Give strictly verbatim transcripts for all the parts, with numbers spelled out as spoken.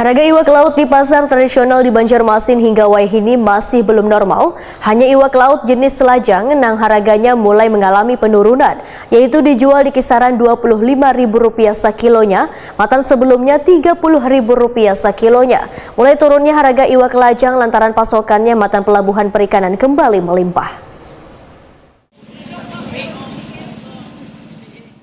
Harga iwak laut di pasar tradisional di Banjarmasin hingga wayahini masih belum normal. Hanya iwak laut jenis selajang nang harganya mulai mengalami penurunan, yaitu dijual di kisaran dua puluh lima ribu rupiah sakilonya, matan sebelumnya tiga puluh ribu rupiah sakilonya. Mulai turunnya harga iwak lajang lantaran pasokannya matan pelabuhan perikanan kembali melimpah.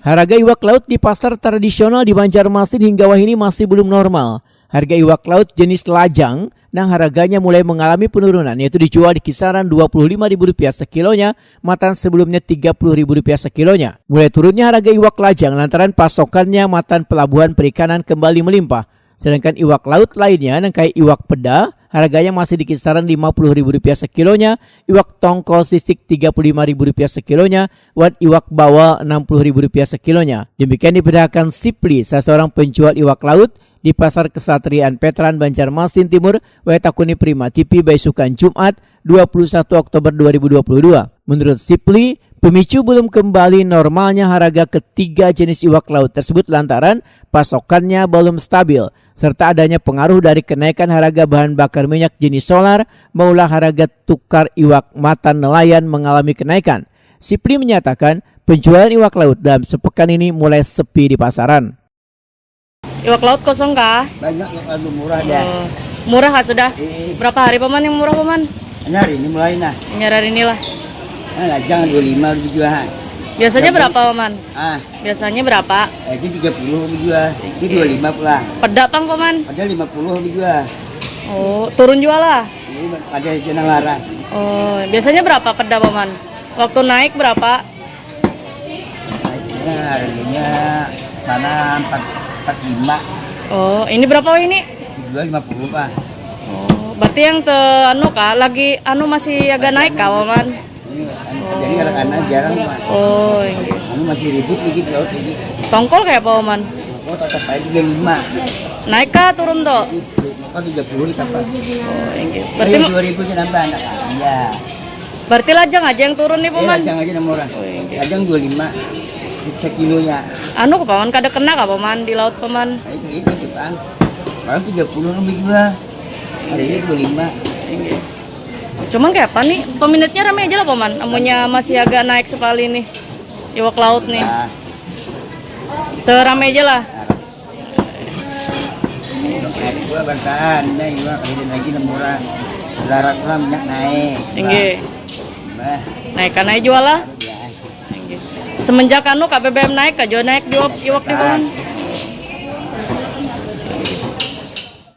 Harga iwak laut di pasar tradisional di Banjarmasin hingga wayahini masih belum normal. Harga iwak laut jenis lajang nang harganya mulai mengalami penurunan, yaitu dijual di kisaran dua puluh lima ribu rupiah sakilonya, matan sebelumnya tiga puluh ribu rupiah sakilonya. Mulai turunnya harga iwak lajang lantaran pasokannya matan pelabuhan perikanan kembali melimpah. Sedangkan iwak laut lainnya nang kaya iwak peda, harganya masih di kisaran lima puluh ribu rupiah sakilonya, iwak tongkol sisik tiga puluh lima ribu rupiah sakilonya, wan iwak bawal enam puluh ribu rupiah sakilonya. Demikian diberitakan Sipli, salah seorang penjual iwak laut di Pasar Kesatriaan Petran, Banjarmasin Timur, wayah takuni Prima T V baisukan Jumat, dua puluh satu Oktober dua ribu dua puluh dua. Menurut Sipli, pemicu belum kembali normalnya harga ketiga jenis iwak laut tersebut lantaran pasokannya belum stabil, serta adanya pengaruh dari kenaikan harga bahan bakar minyak jenis solar maulah harga tukar iwak matan nelayan mengalami kenaikan. Sipli menyatakan, penjualan iwak laut dalam sepekan ini mulai sepi di pasaran. Iwak laut kosong kah? Banyak yang lebih murah dah. Oh. Murah kah sudah? Eh. Berapa hari, Paman, yang murah, Paman? Ini hari ini mulai, nah. Ini hari inilah. Nah, lajang dua lima dijual. Biasanya berapa, Paman? Ah. Biasanya berapa? Eh, itu tiga puluh dijual. Itu dua lima pula. Peda pang, Paman? Ada lima puluh dijual. Oh, turun jual lah? Ini ada yang laras. Oh, biasanya berapa peda, Paman? Waktu naik berapa? Nah, harganya sana empat, empat lima. Oh, ini berapa ini? Dijual lima puluh, Pak. Oh, berarti yang te anu kah, lagi anu masih agak naik kah, Paman? Ini anu, jadi kadang-kadang jarang, Pak. Oh, iya. Anu masih ribut lagi di laut lagi. Tongkol kayak apa, Paman? Oh, tetap aja tiga lima. Naik kah turun tuh? Maka tiga puluh di kapal. Oh, iya. Berarti dua ribu aja nambah anak. Iya. Berarti lajang aja yang turun nih, Paman? Iya, lajang aja nang murah. Oh, iya. Lajang dua lima sekilonya. Anu, Paman, kada kena kah, Paman, di laut, Paman? Nah, itu, itu, itu, Bang. Paling tiga puluh lebih juga. Hari ini dua lima. Iya. Cuman kayak apa nih? Peminatnya rame aja lah, Paman. Amunnya masih agak naik sekali nih. Iwak laut nih. Nah. Terame aja lah. Nah. Gua bertahan, nah, gua kerja lagi nang murah. Darat lah minyak naik. Inggih. Bah. Naikkan aja jual lah. Ya. Inggih. Semenjak anu, Kak, B B M naik, Kak, jual naik, jual iwak di Paman.